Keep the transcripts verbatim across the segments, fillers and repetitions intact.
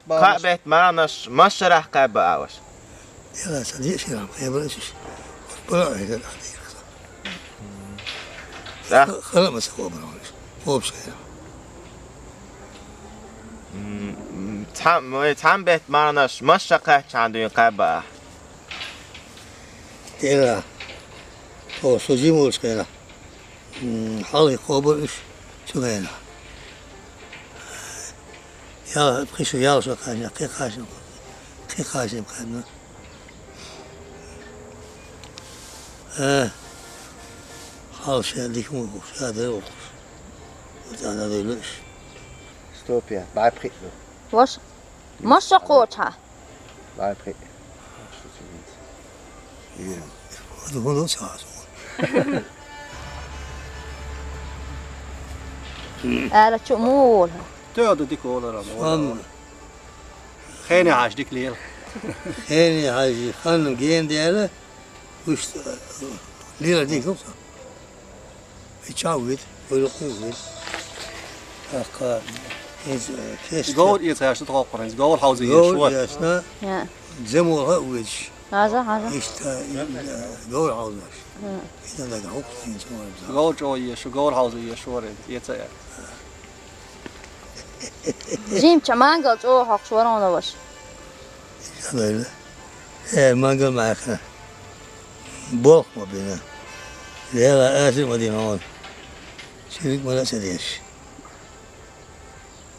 Кхаъ бетта марханаш масшарахь кхаьбба а ваша? Яла ца диъ ширам кхебар уьш. Бала а хӀета дӀа дийрах. Да. Хала ма ца хобар уьш. Хобаш хӀера. М, м, цхьа-, вай цхьан бетта марханаш масша кхаьччахьана дуьйна кхаьбба а? Тера. О, со жим волчу хенахь. М, хьалхе кхобура уьш цу хенахь. Ял, пхи шу ял шо кхаьчна, кхин кхаьчна, кхин кхаьчна кхаьчна. Э, хьал шен дика ма бу, ша дара вокхуш. Вот ана дойла уьш. Сто пять, бӀай пхиъ ду. Ваша, маша кхоча. Лай пхи. Ара чу мула. Тоьда дика волара, мула. Хене хьаж дика лела. Хене хьаж ханна ген дела, уьш лела дика. И чаввит, вуьлу кхин вит. ТӀаккха хӀинца, э, кеста. Говр эца яшна тхоккхур, хӀинца говр хьовза еш вара. Говр эцна, я, зем ваха а вуьдуш. Хьажа, хьажа. Иштта, и, э, говр хьовзаш. Хм. Идан дага хӀокху хӀинца вара. Говр чӀогӀа еш, говр хьовза еш вара, эца яц. Жимча мангал чӀогӀа хьокхуш вара хьуна ваша. Исабелла. Э, мангал ма яьккхина. Болх ма бина. Дела аса ма дина хьуна. Ширик ма ца деш.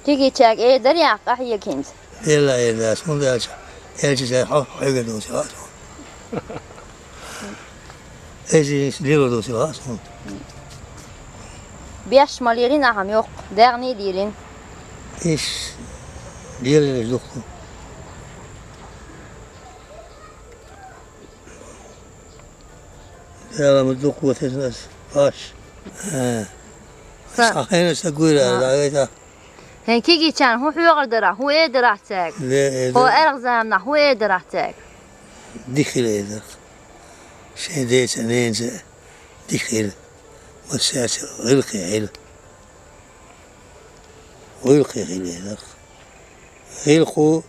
Кигичаьрга эр дара яхь къахьега хӀинца? Дела эр дац, хӀунда аьлча, аьлча хьо хьоьга доцу хьа. Эзиз лело доцу хьа. Беш ма лерина ахьа мохк, дагӀна а лерина. Иш лело духу. Дела ма дукха тесна ас, аш. Э. Са. Ас хьайна са гуйра, а, да, гайта. ХӀен кигичан, хӀун хьоьгӀар дара, хӀун э дара цаьрга? Ле, э, хӀо да. Эргзамна, хӀун э дара цаьрга? Дихира э дара. Шен деца, ненца дихира. Массаьрца гӀилкхе хила. ГӀилкхе хила э дара. ГӀилкхо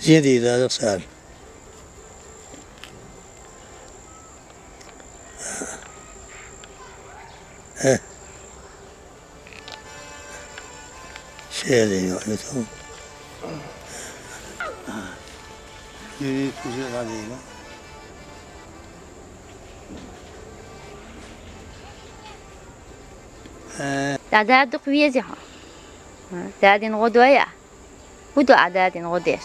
зен дийр дара цара. Э. Шеде йо, ю ту. Юрий кузера дийла. Э. Дада дукха вези хьо. Дадин гӀо дой а? ХӀун ду Ӏа дадин гӀо деш?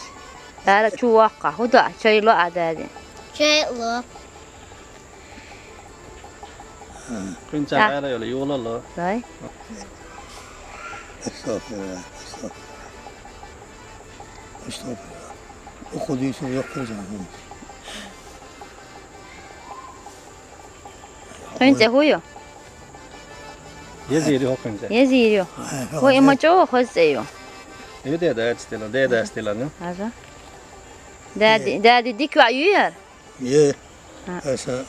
Ара чу воккха, хӀун ду Ӏа, чай ло Ӏа дадин? Чай ло. Кхин ца Ӏа. Ара йола, йола ло. Дай? Астагфирулла, астагфирулла. Астагфирулла. Уху дийсу йоккху жан. Хьуьнца хӀу ю? Езир ю хьо хьуьнца. Езир ю. Хьо и ма чӀогӀа хоза цӀе ю. Ю де дац дила, де дац дила, ну. Хьажа. Дади, дади дика йоӀ ю яр? Е. А. Аса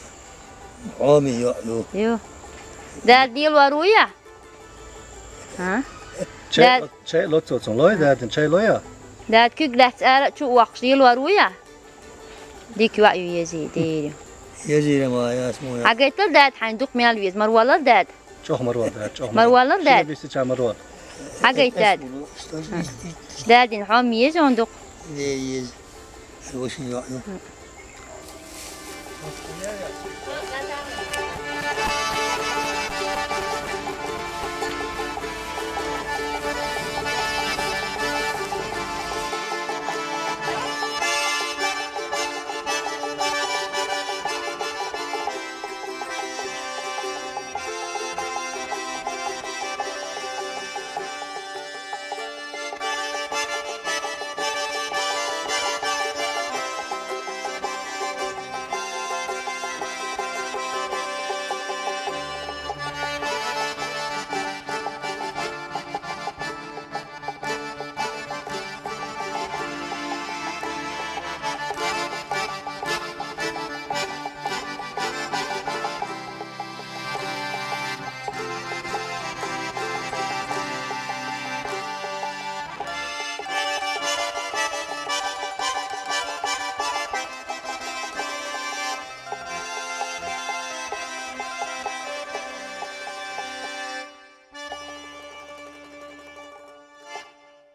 хьоми йоӀ ю. Ю. Дади лелор ву я? А? Чай, дад- чай ло цо цун лой, дадин чай ло я? Дад куьг лаьцна ара чу воккхуш лелор ву я? Дика йоӀ ю Езир, дийр ю. Езира ма яс мо я. Хьагайтал дад хьайн дукха мел веза, марвалал дад? ЧӀоагӀа марвал дад, чӀоагӀа марвал. Марвалал дад? Шен бисти ча марвал. Хьагайт дад. Дадин хьоми еза он дукха? Де еза. Рушин йоӀ ю.